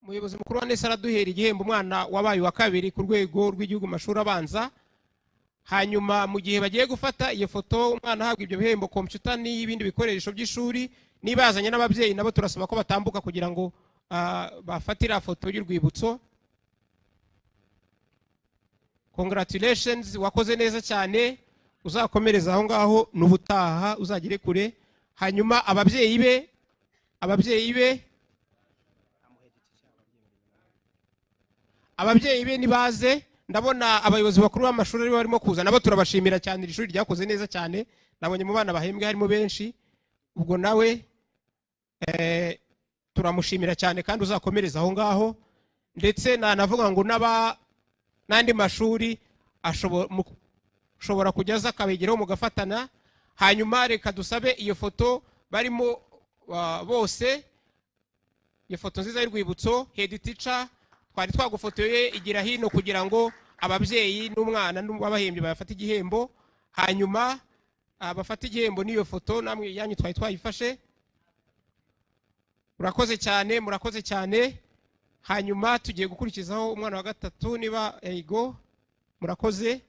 Umuyobozi mukuru wa NESA araduhera igihembo umwana wabaye uwa kabiri ku rwego rw'igihugu mu mashuri abanza. Hanyuma mu gihe bagiye gufata iyo foto, umwana ahabwa ibyo bihembo, kompiyuta n'ibindi bikoresho by'ishuri, niba yazanye n'ababyeyi nabo turasaba ko batambuka kugira ngo bafatire foto y'urwibutso. Congratulations, wakoze neza cyane, uzakomereza aho ngaho n'ubutaha uzagere kure. Hanyuma ababyeyi be nibaze. Ndabona abayobozi bakuru b'amashuri aribo barimo kuza, nabo turabashimira cyane. Iri shuri ryakoze neza cyane, nabonye mu bana bahembwe harimo benshi. Ubwo nawe turamushimira cyane kandi uzakomereza aho ngaho. Ndetse nanavuga ngo n'aba n'andi mashuri ashobora kujya aza akabegeraho mugafatana. Hanyuma reka dusabe iyo foto barimo bose, iyo foto nziza y'urwibutso. Head teacher, twari twagufotoye, igira hino kugira ngo ababyeyi n'umwana n'abahembye bafate igihembo. Hanyuma bafate igihembo n'iyo foto namwe yanyu twari twayifashe. Murakoze cyane, murakoze cyane. Hanyuma tugiye gukurikizaho umwana wa gatatu niba ego. Murakoze.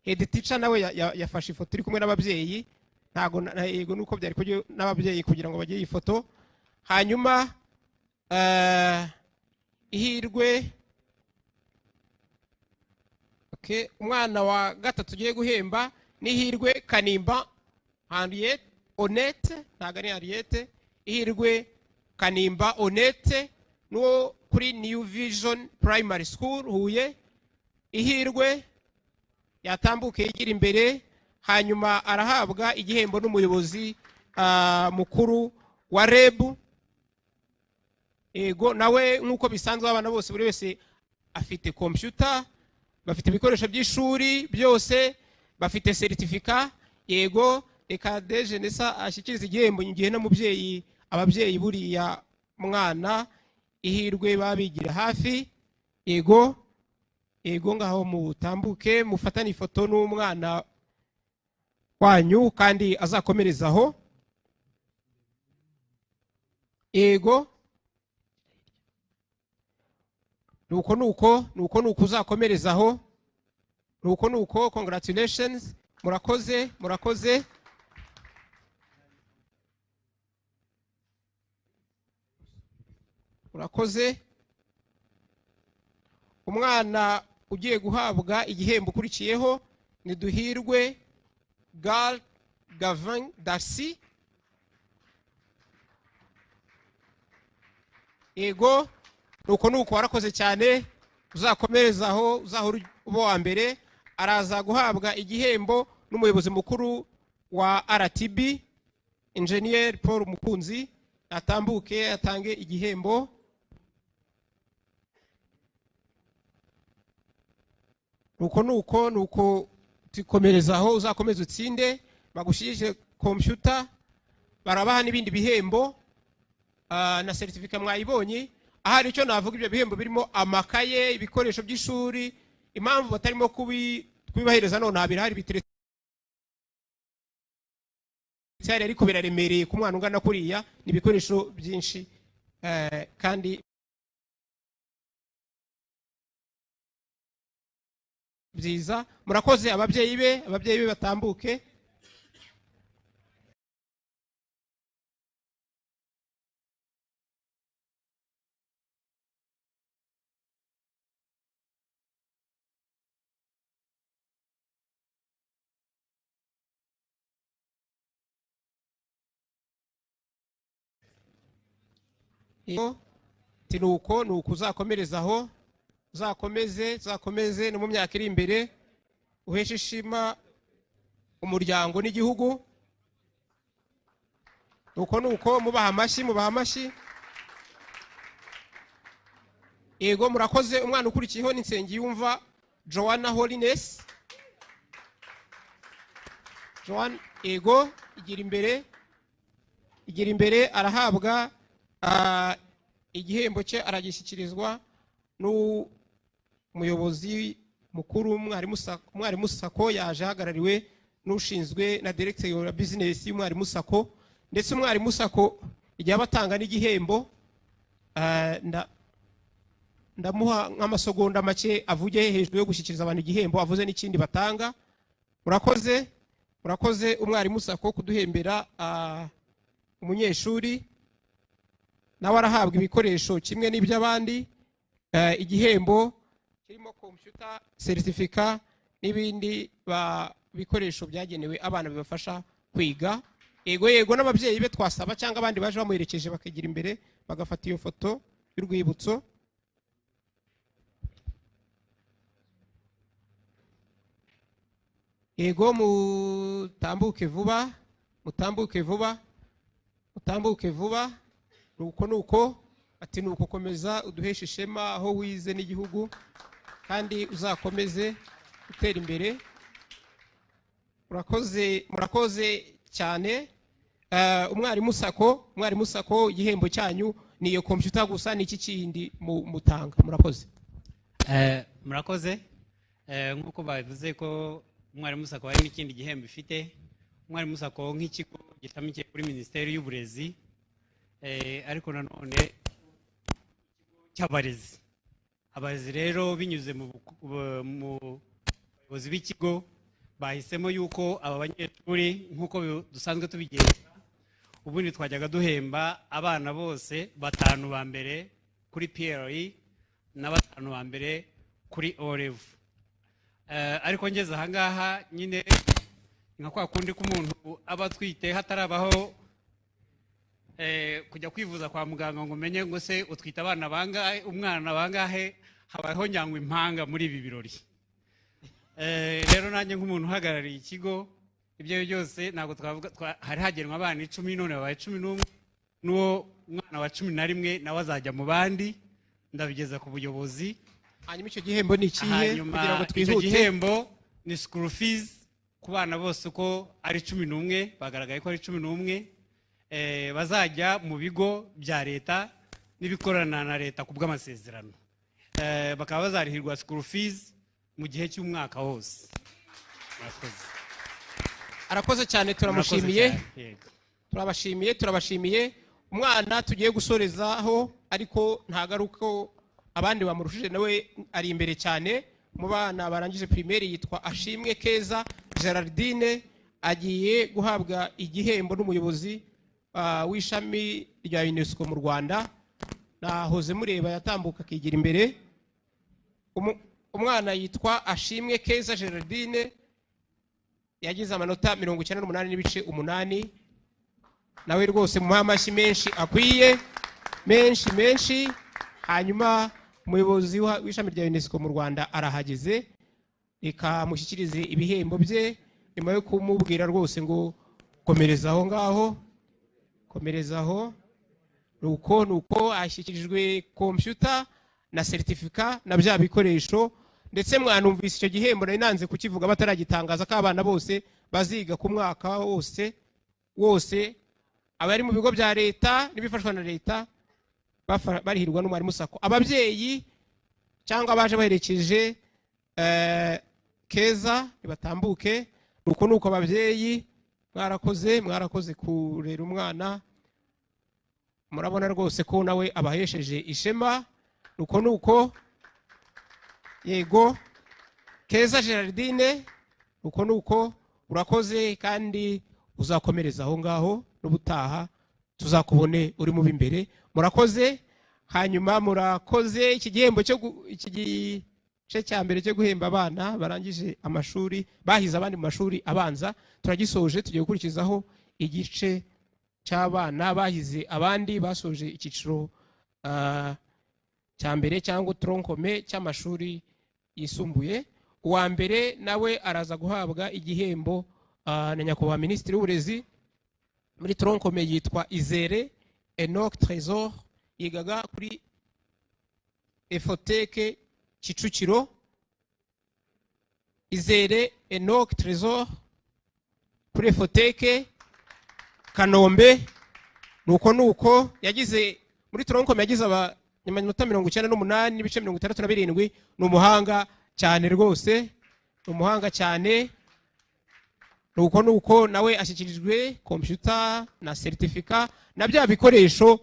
Head teacher nawe yafashe ifoto iri kumwe n'ababyeyi, ntago yego nuko byari kujya n'ababyeyi kugira ngo bagire iyi foto. Hanyuma Ihirwe, okay, umwana wa gatatu tugiye guhemba ni Ihirwe Kanimba Henriette Honette, ntabwo ari Henriette, Ihirwe Kanimba Honette n'uwo kuri New Vision Primary School Huye. Ihirwe yatambuke yigira imbere, hanyuma arahabwa igihembo n'umuyobozi mukuru wa REB. Ego, nawe nk'uko bisanzwe abana bose, buri wese afite computer, bafite ibikoresho by'ishuri byose, bafite certificat. Yego, reka DG NESA ashyikirize igihembo igihe n'umubyeyi, ababyeyi buriya mwana Ihirwe babigira hafi. Yego, yego, ngaho mutambuke mufatane ifoto n'umwana wanyu kandi azakomerezaho. Yego, nuko nuko nuko nuko uzakomerezaho, nuko nuko. Congratulations, murakoze, murakoze, murakoze. Umwana ugiye guhabwa igihembo ukurikiyeho ni Duhirwe Gal Gavin Darcy. Yego, nuko nuko, warakoze cyane, uzakomerezaho, uzahora uba wa mbere. Araza guhabwa igihembo n'umuyobozi mukuru wa RTB, Engineer Paul Mukunzi. Atambuke atange igihembo. Nuko nuko nuko, tukomerezaho, uzakomeza utsinde, bagushyikirije computer, barabaha n'ibindi bihembo na certificat mwayibonye. Ahari icyo navuga, ibyo bihembo birimo amakaye, ibikoresho by'ishuri. Impamvu batarimo kubibahereza none birahari biteretse hariya, ariko biraremereye ku mwana ungana kuriya, ni ibikoresho byinshi kandi byiza. Murakoze. Ababyeyi be batambuke. Ati nuko nuko, uzakomerezaho, uzakomeze, uzakomeze no mu myaka iri imbere, uheshe ishema umuryango n'igihugu. Nuko nuko, mubaha amashyi, mubaha amashyi. Yego, murakoze. Umwana ukurikiyeho ni Nsengiyumva Joanna Holiness Joan. Yego, igira imbere, igira imbere. Arahabwa igihembo cye, aragishyikirizwa n'umuyobozi mukuru Umwarimu SACCO. Yaje ahagarariwe n'ushinzwe na directeur wa business y'Umwarimu SACCO. Ndetse Umwarimu SACCO igihe aba atanga n'igihembo. Ndamuha nk'amasegonda make avuge hejuru yo gushyikiriza abantu igihembo, avuze n'ikindi batanga. Murakoze, murakoze Umwarimu SACCO kuduhembera umunyeshuri. Nawe arahabwa ibikoresho kimwe n'iby'abandi, igihembo kirimo computer, certificate n'ibindi bikoresho byagenewe abana bibafasha kwiga. Yego, yego, n'ababyeyi be twasaba cyangwa abandi baje bamuherekeje bakigira imbere bagafata iyo foto y'urwibutso. Yego, mutambuke vuba, mutambuke vuba, mutambuke vuba. Nuko nuko ati nuko komeza uduheshe ishema aho wize n'igihugu, kandi uzakomeze gutera imbere. Murakoze, murakoze cyane. Umwarimu SACCO, Umwarimu SACCO, igihembo cyanyu ni iyo computer gusa, ni iki kindi mutanga? Murakoze. Murakoze. Nk'uko babivuze ko Umwarimu SACCO hari n'ikindi gihembo ifite. Umwarimu SACCO nk'ikigo gishamikiye kuri Minisiteri y'Uburezi, ariko nanone cy'abarezi. Abarezi rero binyuze mu bayobozi b'ikigo bahisemo yuko aba banyeshuri, nk'uko dusanzwe tubigenza, ubundi twajyaga duhemba abana bose batanu ba mbere kuri PLE na batanu ba mbere kuri O level. Ariko ngeze ahangaha nyine nka kwa kundi k'umuntu aba atwite hatarabaho kujya kwivuza kwa muganga ngo umenye ngo se utwite abana bangahe, umwana bangahe, habayeho nyangwa impanga muri ibi birori. Rero nanjye nk'umuntu uhagarariye ikigo, ibyo byose ntabwo twavuga, hari hagenwa abana 10, none babaye 11, n'uwo mwana wa 11 nawe azajya mu bandi, ndabigeza ku buyobozi. Hanyuma icyo gihembo ni ikihe? Hanyuma kugira ngo icyo twihute. gihembo ni school fees ku bana bose uko ari 11, bagaragaye ko ari 11, bazajya mu bigo bya leta n'ibikorana na leta ku bw'amasezerano. Bakaba bazarihirwa school fees mu gihe cy'umwaka wose. Murakoze. Arakoze cyane, turamushimiye. Murakoze cyane, yego. Turabashimiye, turabashimiye. Umwana tugiye gusorezaho, ariko ntagaruko abandi bamurushije, nawe ari imbere cyane mu bana barangije primaire, yitwa Ashimwe Keza Gerardine, agiye guhabwa igihembo n'umuyobozi w'ishami rya UNESCO mu Rwanda. Nahoze mureba yatambuka akigira imbere. Umwana yitwa Ashimwe Keza Gerardine, yagize amanota 98.8. Nawe rwose muha amashyi menshi akwiye, menshi menshi. Hanyuma umuyobozi w'ishami rya UNESCO mu Rwanda arahageze, reka mushyikirize ibihembo bye nyuma yo kumubwira rwose ngo komereza aho ngaho, komereza aho. Nuko ashyikirijwe computer na certificate na bya bikoresho, ndetse mwanumvise icyo gihembo nari nanze kukivuga bataragitangaza, ko abana bose baziga ku mwaka wose wose, abari mu bigo bya leta n'ibifashwa na leta barihirwa n'Umwarimu SACCO. Ababyeyi cyangwa abaje baherekeje Keza nibatambuke. Nuko ababyeyi mwarakoze, mwarakoze kurera umwana, murabona rwose ko nawe abahesheje ishema. Nuko yego Keza Gerardine, nuko urakoze kandi uzakomereza aho ngaho, n'ubutaha tuzakubone uri mu b'imbere. Murakoze. Hanyuma murakoze iki gihembo cyo iki gice cya mbere cyo guhemba abana barangije amashuri, bahize abandi mu mashuri abanza, turagisoje. Tugiye gukurikizaho igice cy'abana bahize abandi basoje icyiciro cya mbere cyangwa tronc commun cy'amashuri yisumbuye. Uwa mbere nawe araza guhabwa igihembo na nyakubahwa Minisitiri w'Uburezi muri tronc commun, yitwa Izere Enoch Trésor, yigaga kuri Efoteke Kicukiro. Izere Enoch Trésor kuri Efoteke Kanombe. Nuko yagize muri tronc commun yagize amanota 98.67. Ni umuhanga cyane rwose, ni umuhanga cyane. Nuko nawe ashyikirijwe computer na certificate na bya bikoresho.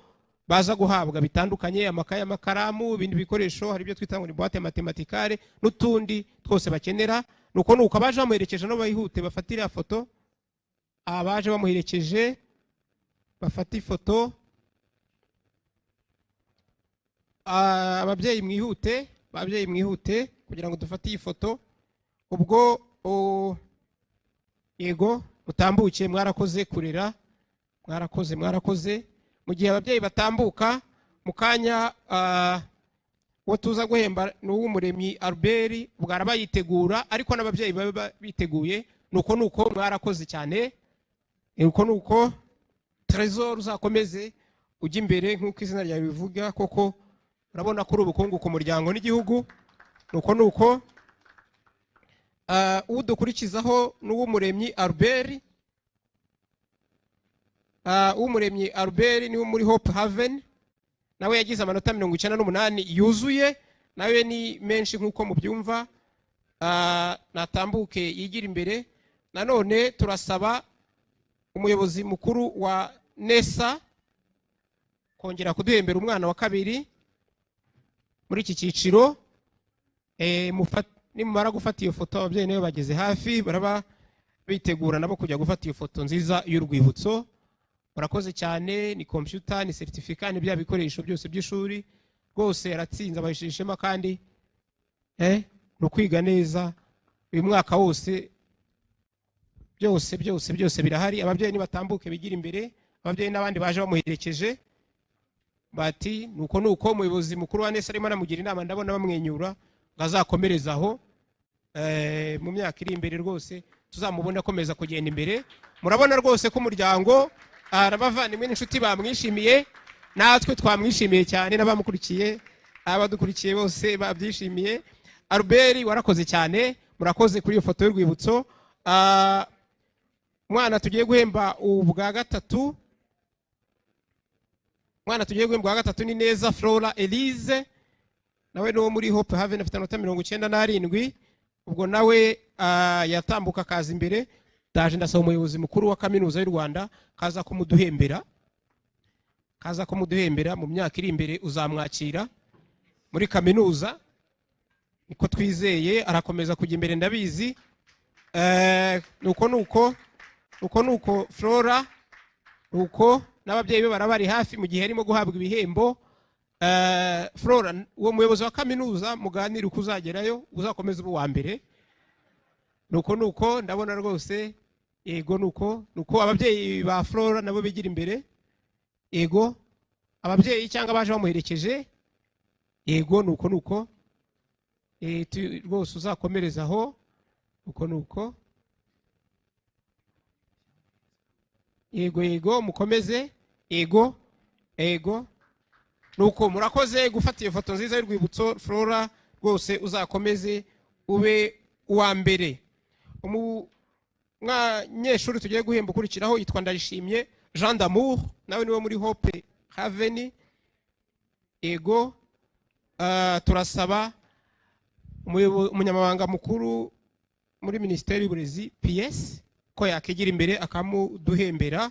baza guhabwa bitandukanye, amakaye, amakaramu, ibindi bikoresho, hari ibyo twita ngo ni boîte mathématicale n'utundi twose bakenera. Nuko abaje bamuherekeje no bayihute bafatire foto, abaje bamuherekeje bafate ifoto. Ababyeyi mwihute, ababyeyi mwihute kugira ngo dufate iyi foto. Ubwo yego mutambuke, mwarakoze kurera, mwarakoze, mwarakoze. Mu gihe ababyeyi batambuka mu kanya, uwo tuza guhemba ni uw'Umuremyi Albert, ubwo arabayitegura, ariko n'ababyeyi babe biteguye. Nuko mwarakoze cyane, nuko Trésor uzakomeze ujya imbere nk'uko izina ryawe bivuga, koko urabona ko uri ubukungu ku muryango n'igihugu. Nuko udukurikizaho ni uw'Umuremyi Albert. Uw'Umuremyi Albert ni wo muri Hope Haven, nawe yagize amanota 98 yuzuye, nawe ni menshi nk'uko mubyumva. Natambuke yigira imbere. Nanone turasaba umuyobozi mukuru wa NESA kongera kuduhembera umwana wa kabiri muri iki cyiciro. Nimumara gufata iyo foto, ababyeyi nibo bageze hafi baraba bitegura nabo kujya gufata iyo foto nziza y'urwibutso. Murakoze cyane. Ni computer, ni certificat, ni bya bikoresho byose by'ishuri. Rwose aratsinze, abahesheje ishema, kandi ni ukwiga neza uyu mwaka wose, byose byose byose birahari. Ababyeyi nibatambuke bigira imbere, ababyeyi n'abandi baje bamuherekeje. Bati nuko umuyobozi mukuru wa NESA arimo anamugira inama, ndabona bamwenyura ngo azakomereze aho. Mu myaka iri imbere rwose tuzamubona akomeza kugenda imbere. Murabona rwose ko umuryango, abavandimwe n'inshuti bamwishimiye, natwe twamwishimiye cyane, n'abamukurikiye, abadukurikiye bose babyishimiye. Albert warakoze cyane, murakoze kuri iyo foto y'urwibutso. Umwana tugiye guhemba ubwa gatatu, umwana tugiye guhemba ubwa gatatu ni Neza Flora Elise, nawe ni uwo muri Hope Haven, afite amanota 97. Ubwo nawe yatambuka akaza imbere. Ndaje ndasaba umuyobozi mukuru wa kaminuza y'u Rwanda kaza kumuduhembera, kaza kumuduhembera mu myaka iri imbere, uzamwakira muri kaminuza, niko twizeye, arakomeza kujya imbere ndabizi. Nuko Flora, nuko n'ababyeyi be barabari hafi mu gihe arimo guhabwa ibihembo. Flora, uwo muyobozi wa kaminuza muganire uko uzagerayo, uzakomeza ubu wa mbere. Nuko ndabona rwose, yego nuko ababyeyi ba Flora nabo bigira imbere. Yego ababyeyi cyangwa abaje bamuherekeje, yego nuko rwose uzakomereza aho. Nuko yego mukomeze, yego nuko murakoze gufata iyo foto nziza y'urwibutso. Flora rwose uzakomeze ube uwa mbere. Umunyeshuri tugiye guhemba ukurikiraho yitwa Ndayishimye Jean d'Amour, nawe niwe muri Hope Haven. Yego turasaba umunyamabanga mukuru muri Minisiteri y'Uburezi PS ko yakigira imbere akamuduhembera,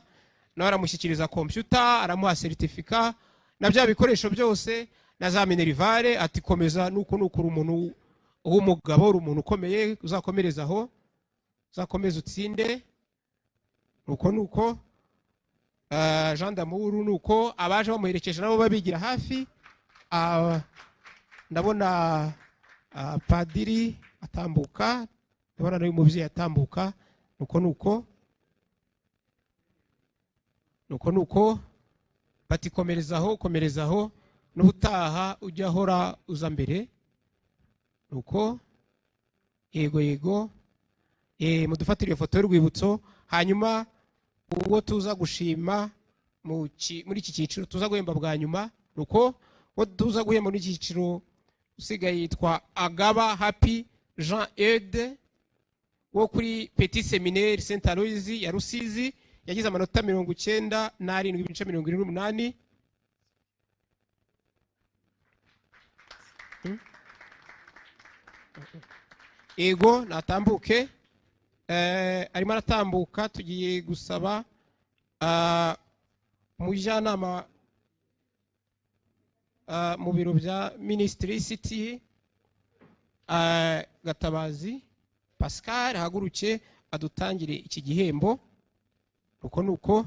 nawe aramushyikiriza computer, aramuha certificat na bya bikoresho byose na za minerivare, ati komeza nuko nukuri umuntu w'umugabo, uri umuntu ukomeye, uzakomereza aho, uzakomeza utsinde. Nuko Jean d'Amour, nuko abaje bamuherekeje nabo babigira hafi. Ndabona padiri atambuka, ndabona n'uyu mubyeyi atambuka. Nuko bati komerezaho, komerezaho, n'ubutaha ujya ahora uza mbere. Nuko yego mudufatire iyo foto y'urwibutso. Hanyuma ubwo tuza gushima muri iki cyiciro tuza guhemba bwa nyuma, nuko uwo tuza guhemba muri iki cyiciro usigaye yitwa Agaba Happy Jean Eude wo kuri Petit Seminaire Saint Aloys ya Rusizi, yagize amanota 97.78. Ego natambuke, arimo aratambuka. Tugiye gusaba umujyanama mu biro bya Minisitiri City, Gatabazi Pascal ahaguruke adutangire iki gihembo. Uko nuko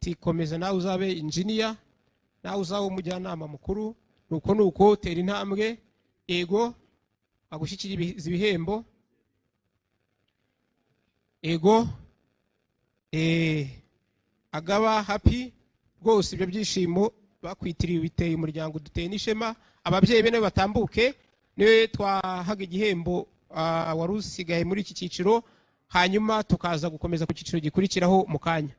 tikomeza nawe uzabe engineer, nawe uzabe umujyanama mukuru. Nuko nuko tera intambwe, ego agushyikiriza ibihembo, ego agaba happy rwose. Ibyo byishimo bakwitiriye biteye umuryango, duteye n'ishema. Ababyeyi bene batambuke, niwe twahaga igihembo wari usigaye muri iki cyiciro, hanyuma tukaza gukomeza ku cyiciro gikurikiraho mu kanya.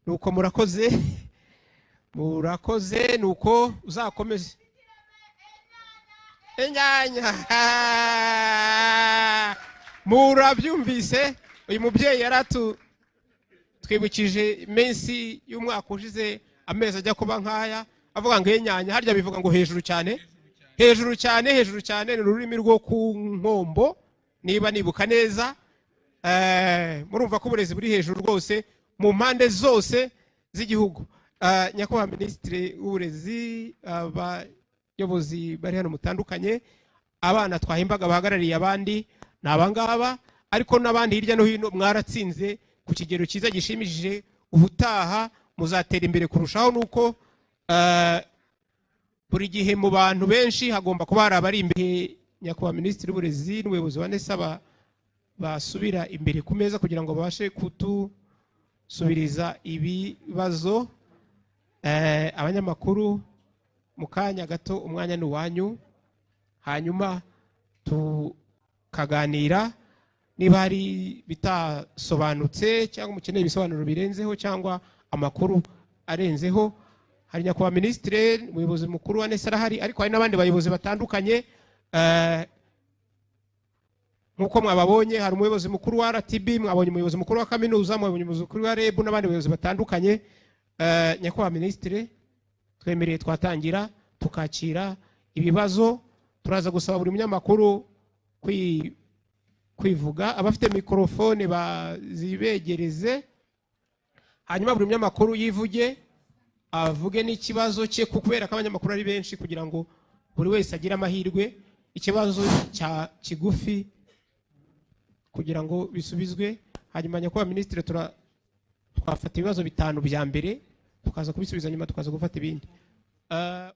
Nuko murakoze, murakoze. Nuko uzakomeze inyanya. Murabyumvise, uyu mubyeyi yaratwibukije iminsi y'umwaka ushize, amezi ajya kuba nk'aya, avuga ngo inyanya. Harya bivuga ngo hejuru cyane, hejuru cyane, hejuru cyane. Ni ururimi rwo ku Nkombo niba nibuka neza. Murumva ko uburezi buri hejuru rwose mu mpande zose z'igihugu. Nyakubahwa Minisitiri w'Uburezi, abayobozi bari hano mutandukanye, abana twahimbaga bahagarariye abandi ni abangaba, ariko n'abandi hirya no hino mwaratsinze ku kigero cyiza gishimishije. Ubutaha muzatera imbere kurushaho, nuko buri gihe mu bantu benshi hagomba kuba hari abari imbere. Nyakubahwa Minisitiri w'Uburezi n'umuyobozi wa NESA basubira imbere ku meza kugira ngo babashe kutusubiriza ibibazo. Abanyamakuru mu kanya gato umwanya ni uwanyu, hanyuma tukaganira niba hari bitasobanutse cyangwa mukeneye ibisobanuro birenzeho cyangwa amakuru arenzeho. Hari nyakubahwa Minisitiri, umuyobozi mukuru wa NESA arahari, ariko hari n'abandi bayobozi batandukanye. Nkuko mwababonye, hari umuyobozi mukuru wa RTB, mwabonye umuyobozi mukuru wa kaminuza, mwabonye umuyobozi mukuru wa REB n'abandi bayobozi batandukanye. Nyakubahwa Minisitiri, twemereye twatangira tukakira ibibazo. Turaza gusaba buri munyamakuru kwivuga, abafite mikorofone bazibegereze, hanyuma buri munyamakuru yivuge, avuge n'ikibazo cye, kubera ko abanyamakuru ari benshi, kugira ngo buri wese agire amahirwe, ikibazo cya kigufi kugira ngo bisubizwe. Hanyuma nyakubahwa Minisitiri, twafata ibibazo 5 bya mbere, tukaza kubisubiza nyuma, tukaza gufata ibindi.